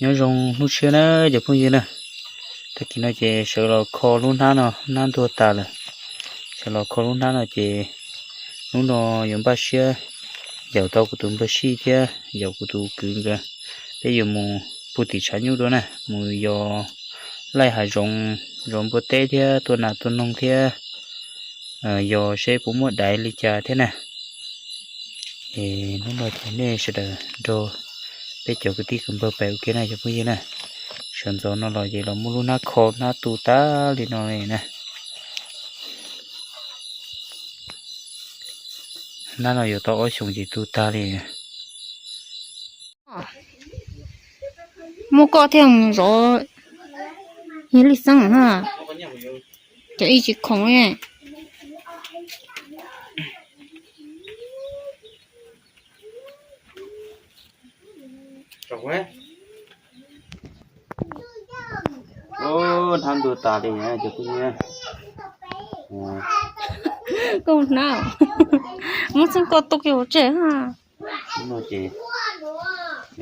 Nyob zoo hnub tshiab na cov phooj ywg na. Tag kis no ces sawv los kho lub hnab no, hnab ntuag tas lawm. Sawv los kho lub hnab no ces hnub no yuav npaj siab yaum tau kuv tus npawg Sij thiab yaum kuv tus kwv nkawd, peb yuav mus puag tim tshav nyuj dua na, mus yos laij hav zoov, zov npua teb thiab tua nas tua noog thiab yos seb puas muaj daiv li cas thiab na. Es hnub no ces nej sawv daws nrog peb cov kwv tij kwv npawg pem ua ke na cov phooj ywg na. Sawv ntxov no los ces los muaj lub hnab kho hnab tu tag li no li na. Hnab no yuav tau ob xyoos ces tu tag li. Muaj koj thiaj mus zov Yis Lis Xeeb na, cov ib tsis khoom li. Hnab ntuag tas li cov phooj ywg. Koj hnab, muab xeeb koj tua kiag ua tseg. Hnub no ces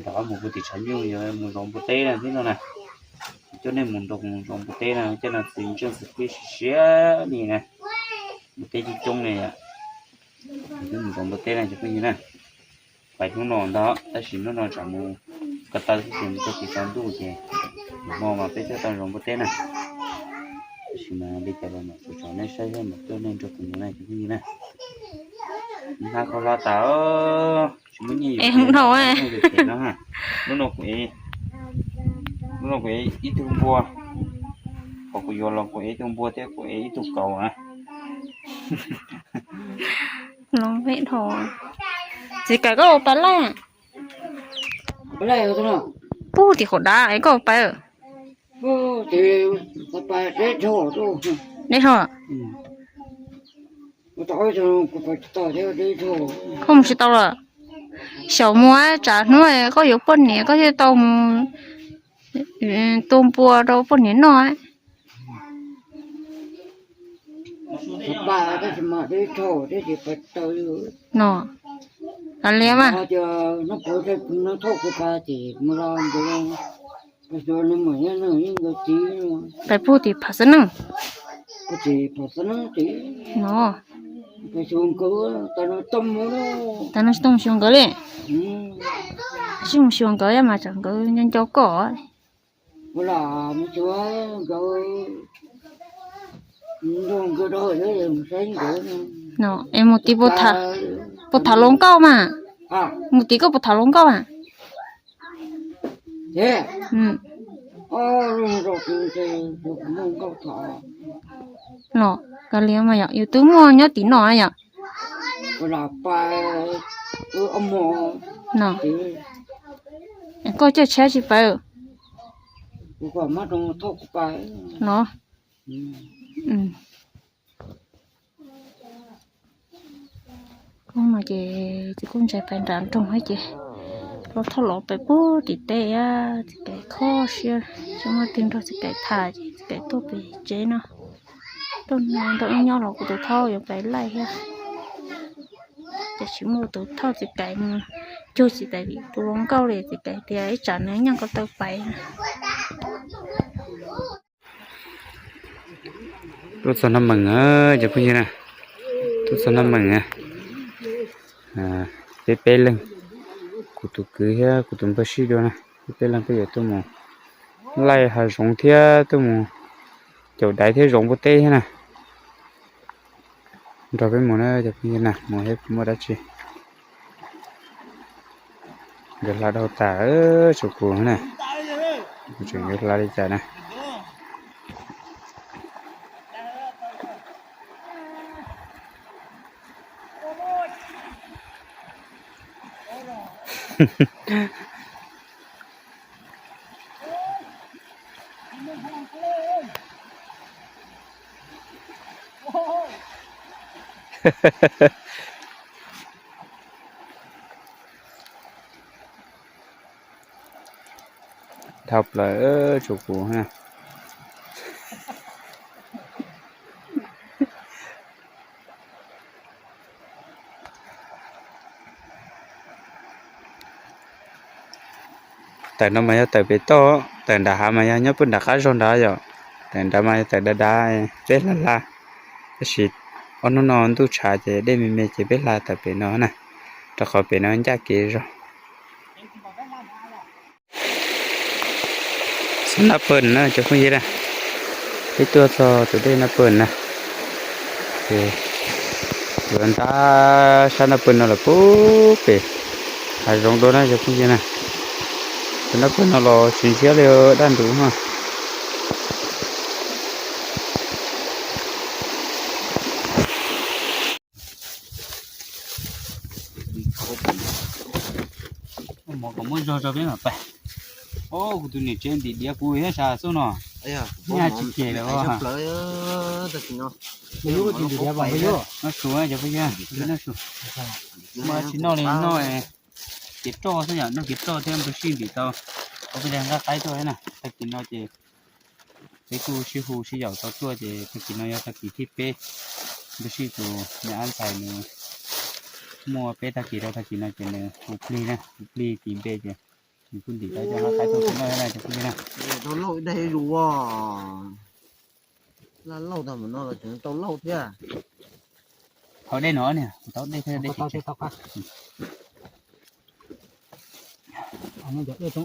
rov qab mus puag tim tshav nyuj yuav mus zov npua teb na, hnub no na. Coj nej mus nrog zov npua teb na, coj no txiv ntseej txiv peb siav siav li na. Npua teb coob coob li. Twb mus zov npua teb na cov phooj ywg na. Pais hnub no ntag tab sis hnub no tsam mus ko taw xwb ces mus tau tsis tau ntuj ces hnub no mas peb coj tau zov npua teb na. Tab sis mas li cas los mam tso nej saib thiab mam coj nej nrog kuv mus na cov phooj ywg na. Hnab kho hlab tas, tsis muaj nyiaj yuav, hnub no kuv, hnub no kuv ev ib tug npua, qhov kuv yuav los kuv ev ib tug npua thiab kuv ev ib tug kauv na. Txiv Kaim koj ua pais laij? Puag tim qhov dav es koj ua pais? Deb dhau. Koj mus tsis tau lawm. Xyaum mus tsam hnub koj yuav poj niam koj thiaj tau mus tua npua rau poj niam noj. No, kav liam mas. Pais puag tim Pham Xab Neej. No, tas no tsis tau mus xyuas nkawd li. Tsis mus xyuas nkawd mas tsam nkawd nco nco koj. No es mus tim puas tham hluas nkauj mas? Mus tim koj puas tham hluas nkauj mas? Los kav liam mas yom, yus twb muaj nyob tim no yom. No, koj coj tshiab tsis pais los? Koj no ces txiv kuj ntshai pais nram nroog thiab ces los thauj los pais puag tim teb, txiv Kaim kho siab tsis muaj leej twg nrog txiv Kaim tham ces txiv Kaim tuaj pem tsev no. Tuaj no nrog wb nyob los kuv tus thaub yuav pais laij thiab. Ces tsis muaj tus thauj txiv Kaim mus cuag txiv Kaim tus hluas nkauj li, txiv Kaim tias ib tsam nws nyob ko taw pais. Tuaj txog Naj Meem, cov phooj ywg na, tuaj txog Naj Meem na. Peb peb leeg, kuv tus kwv thiab kuv tus npawg Sij dua na, peb peb leeg peb yuav tuaj mus laij hav zoov thiab tuaj mus caum daiv thiab zov npua teb thiab na. Nrog peb mus na cov phooj ywg na, mus thiab puas muaj dab tsi. Nkawd hla dhau tas tsuas kuv na, kuv tseem nkawd hla li cas na. Dhau plaws tsuas kuv. Tawm no mas yog tawm pem toj, tawm nram hav mas yog nyob pem nram qab zog nrad yom. Tawm nrad mas yog tawm dav dav, peb hla hla. Tab sis ob hnub no ntuj tshav ces dej me me ces peb hla tawm pem no na, rau qhov pem no ncaj kev zog. Xov nab pawg na cov phooj ywg na, peb tuaj txog tus dej nab pawg na, ces yuav ntab sab nab pawg no los pub pem hav zoov dua na cov phooj ywg na. Tus nab pawg no los tsis ntshiab li, daj ntuv na. Mov kom muaj zog rau peb mam pais. Kuv tus niam tsev ntim diav kuv thiab sas xub no. Nyaj tsis cem lawm. Npawg Yub, koj tsis ntim diav pom Npawg Yub? Noj su cov phooj ywg, noj su. Mas tsis noj li noj kev roj xwb yom, noj kev roj thiab npawg Sij ntim tau ob peb daig nqaij qaib tuaj thiab na. Tag kis no ces peb kuj sib hu sib yaum tau tuaj ces tag kis no yog tag kis thib peb. Npawg Sij tus niam ab ntxhais nws muaj peb tag kis rau tag kis no ces nws hu plig na, hu plig tis npe ces nws kuj ntim tau cov nqaij qaib tuaj no na cov phooj ywg na. Tau lauj ib daig zus, laj lauj tag mus no los tseem tau lauj thiab. Haus dej no niam, tau dej thiab dej. Cov coob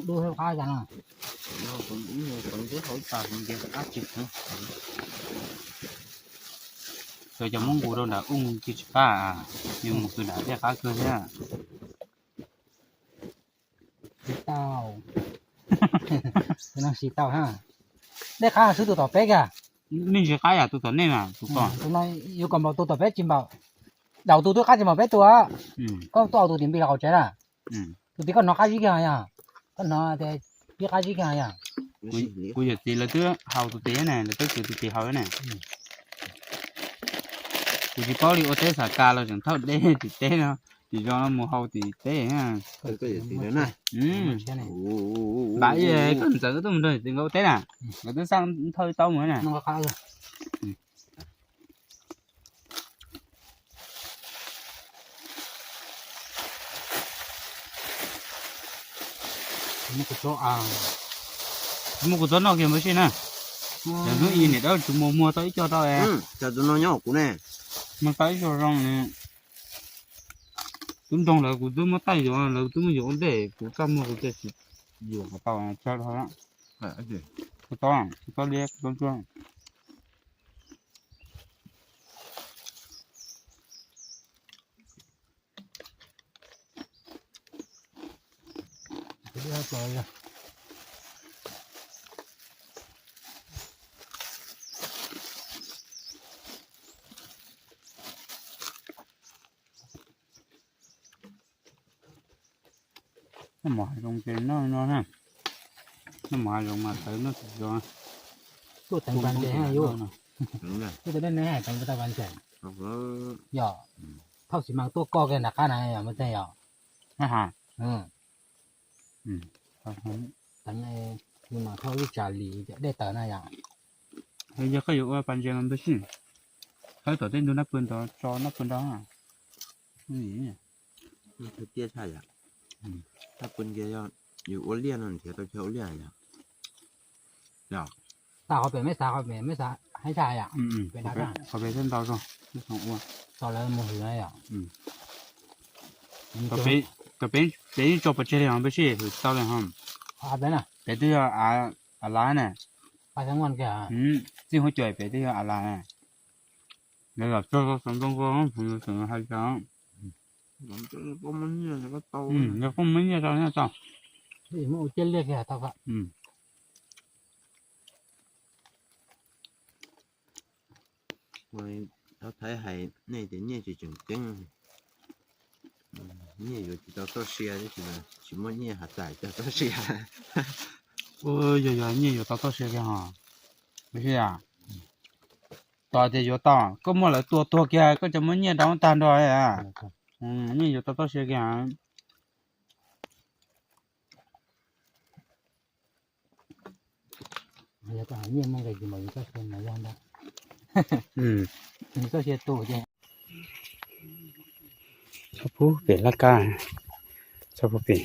dub thiab qab cas no. Cov muab nqus rau nram ub tsis qab, yus mus kwv nram dej qab kawg thiab. Tsis tau, no tsis tau ha. Dej qab xwb tus tom peb kiag. Nej tsis qab yam tus tom nej mas tus tom. Tus no yuav kom npaum tus tom peb tsis npaum. Daus tus twb qab tsis npaum peb tus. Koj tuaj haus tus tim npis los qaum tsev na. Tus tim koj hnov qab zib kiag yog. Koj hnov tias pib qab zib kiag yog. Kuv yawm txiv lawv twb haus tus tim na, lawv twb kwv tus tim haus na. Kuv tsis paub li ua teb xav ka los tseem thauj deb tim teb no, tim zoo no mus haus tim teb. Npam koj ntxawm koj tuaj mus nrog tim nkawd ua teb na, nkawd twb xaj thauj taub mus na. Muab kuv txob noj kiag npawg Sij na. Yog hnub ib niam dab tsis muag muag tau ib co tau. Cov tus no nyob kuv ne. Muag tau ib co zoo. Tub nroog lawv kuv twb muab taij yuav, lawv twb muab yuav ua ntej, kuv txaj muag kuv thiaj tsis yuav kom tau tsawg dhau. Kuv txob, kuv txob liab, kuv txob ntsuab. Noj mov hav zoov ces noj no na. Noj mov hav zoov mas tawv noj tsis zoo. Tuaj teev pas ntses yus. Tuaj teev pas ntses. Yog, thauj xis mas tuaj koj kiag nram qab na yog, yog. Teev, yus mam thauj lub tsam lis dej tawm na yom. Yog koj yuav ua pas ntses mas npawg Sij, thauj tom tej ntug nab pw ntawd tso nab pw nrog. Tiaj tshaj yom. Nab pw ntiag yog yus ua liaj no nrhiav tau chaw ua liaj yom. Tau qhov pem meb xav, qhov pem meb xav haib tshaj yom. Qhov pem thiaj ntau zoo, ua tau lawv mus hwm yom. Pem yeej tso pov tseg li ho npawg Sij, hwm tsis tau li ho. Pem twb yog av lav na. Txij huab cua pem twb yog av lav na. Lawv lam txog xov ntoo ko, hais tias yog koj muab nyiaj rau nyiaj tau. Muab ua ciaj liaj kiag tau. Thaib hais nej tias nyiaj tsis tseem ceeb, nyiaj yuav tsis tau txoj sia, tsis muaj nyiaj has tas tau txoj sia. Yog yog nyiaj yuav tau txoj sia kiag ho. Tos tias yuav tau, koj muab lawv tua tuag kiag koj tseem muab nyiaj rau tag nrho. Nyiaj yuav tau txoj sia kiag. Yog koj hais nyiaj muaj nqis tsis npaum yus txoj sia mas yog ntag. Yus txoj sia tu ces. Txhob pub pem laj kab, txhob pub pem,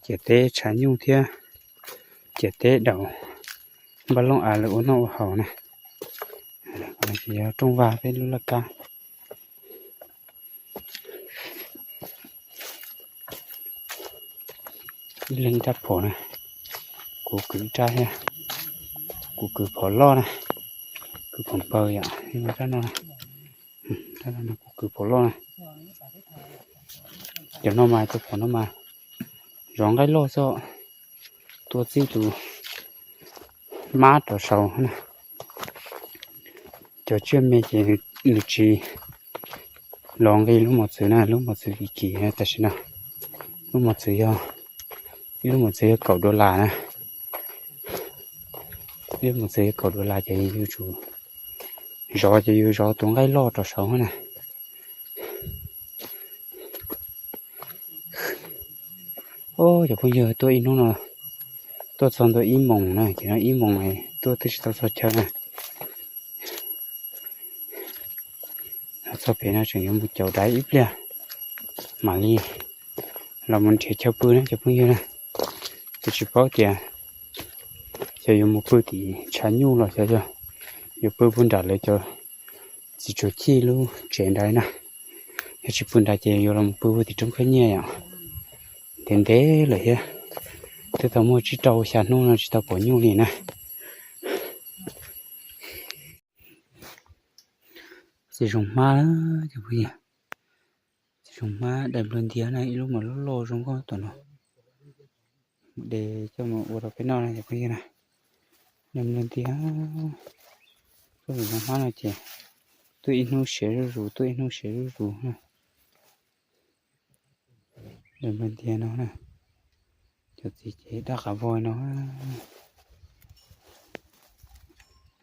ciam teb tshav nyuj thiab ciam teb daus npaj looj av lawv ua noj ua haus na. Yog rooj vag peb lub laj kab. Ib leeg ib rab phom na, kuv kwv ib rab thiab, kuv kwv phom loj na, kwv phom npawg yom, rab no, rab no kuv kwv phom loj na. Cov no mas cov phom no mas zov nqaij loj xwb, tua txij tus mab rov saud na. Cov tsiaj me ces nws tsis los nqi lub mos txwv na, lub mos txwv kim kim tam sim no. Lub mos txwv yog, ib lub mos txwv yog kaum dollar na. Ib lub mos txwv yog kaum dollar ces yus tsum zov ces yus zov tus nqaij loj rov saud na. Os, cov phooj ywg, tuaj ib hnub no tuaj txog ntua ib moos na, ces no ib moos tuaj twb tsis tau txog chaw na. Txog pem no tseem yuav mus caum daiv ib pliag mam li los mus nrhiav chaw pw na cov phooj ywg na. Ces tsis paub tias xyov yuav mus pw tim tshav nyuj los xyov yog yuav pw puag nram lawv cov txiv tsuas chij lub tsev nrad na. Yog tsis pw nrad ces yuav los mus pw puag tim roob khab nyiaj yom. Ntev ntev lawm thiab, twb tau muaj tsib rau xya hnub no tsis tau pom nyuj li na. Txiv zoov hmab, txiv zoov hmab daim nplua ntiag na, ib lub mas loj loj zoo nkauj tom no. Mus de coj mus ua rau peb noj na cov phooj ywg na. Daim nplua ntiag, txiv zoov hmab no ces tuaj ib hnub siav zuj zus, tuaj ib hnub siav zuj zus na. Daim nplua ntiag no na, cov txiv ces daj qav vog no,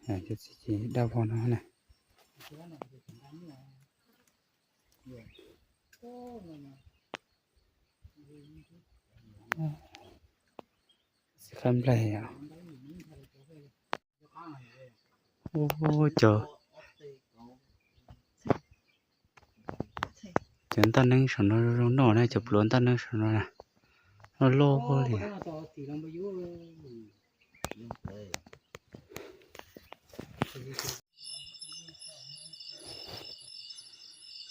cov txiv ces daj vog no na. Txiv qab nplaig os. Ua cov, cov ntaj neeb saum no zoo noj na, cov pluav ntaj neeb saum no na, loj loj li.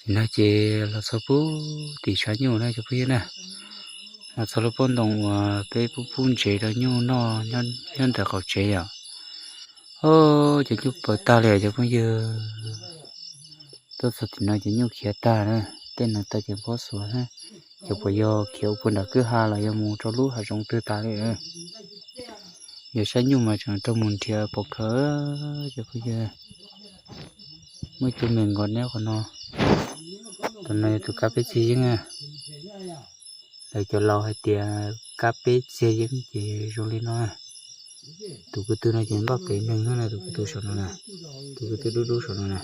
Nim no ces los txog pub tim tshav nyuj na cov phooj ywg na, los txog lub pob ntoo uas peb pub pub ntsev rau nyuj noj nyob ntawm qaum tsev yom. Os, cov nyuj pawv tag li cov phooj ywg. Tuaj txog tim no ces nyuj khiav tag na, tej no tag ces nphob xuav na. Ces puas yog khiav ua puag nram kwj ha los yog mus rau lub hav zoov twg tas li. Yog sab nyuj mas tseem raug mus nrhiav pom khaws cov phooj ywg. Muaj ib tug me nkos nyob qhov no. Tus no yog tus kab peb txiag yeeb. Lawv cov laus hais tias kab peb txiag yeeb ces zoo li no. Tus ko tw no ces npaj plev neeg na, tus ko tw saum no na, tus ko tw dub dub saum no na.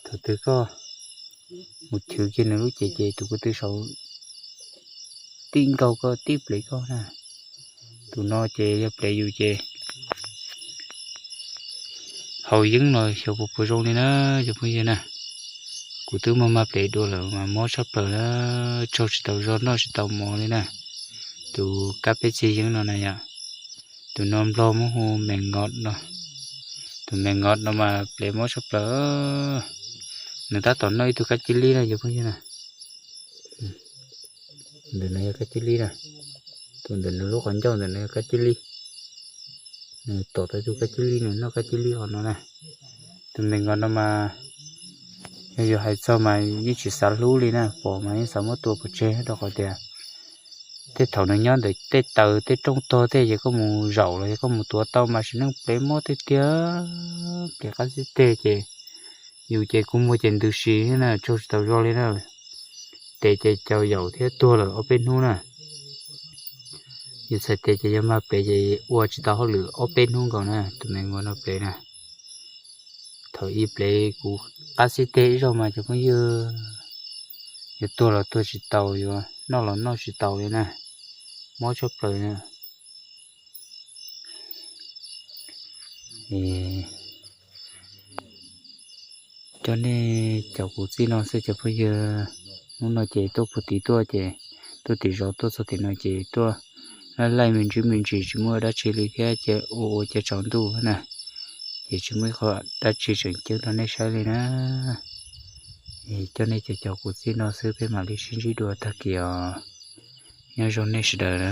Thaum twg koj mus chwv kiag nws lub cev ces tus ko tw saud tib nkaug koj tib plev koj na. Tus no ces yog plev yus ces haus yeeb los xyov puas puas zoo li na cov phooj ywg na. Kuv twb muaj maj plev dua lawm mas mob tshaj plaws na, tsaug tsis tau zog noj tsis tau mov li na. Tus kab peb txiag yeeb no na yom, tus no nplog muab hu me nkos no. Tus me nkos no mas plev mob tshaj plaws. Nws tab tom noj ib tug kab cia lib na cov phooj ywg na. Ntawm no yog kab cia lib na. Tus ntawm nws lub qhov ncauj ntawm no yog kab cia lib. Nws tom tau tus kab cia lib, nws noj kab cia lib qhov no na. Tus me nkos no mas yog yus hais txog mas yeej tsis xav hlub li na, pom mas yeej xav muab tua pov tseg rau qhov tias tej thaum nws nyob ntawm tej taws tej rooj tog tej ces koj mus zaum los yog koj mus tuav tau mas sim neej plev mob tiag tiag, plev qab xib teg ces yus ces kua muag ces ntws si na, tsaug tsis tau zog li na. Tes ces caum yaum thiab tuag lawm ob peb hnub na. Yus txhais tes ces yog mag plev ces ua tsis tau hauj lwm ob peb hnub nkaus na, tus me nkos no plev na. Thaum ub plev kuv qab xib teg ib zaug mas cov phooj ywg, yuav tuag los tuag tsis tau, yuav noj los noj tsis tau li na, mob tshaj plaws na. Coj nej caum kuv txij no xwb cov phooj ywg. Hnub no ces tuaj puag tid tuaj ces tuaj tim zos tuaj txog tim no ces tuaj laij laij me ntsis me ntsis tsis muaj dab tsi li thiab ces ua ua ces tsaus ntuj na, ces tsis muaj ib qho dab tsi tseem ceeb rau nej saib li na. Es coj nej cov cov kuv txij no xwb peb mam li sib ntsib dua tag kis os. Nyob zoo nej sawv daws na.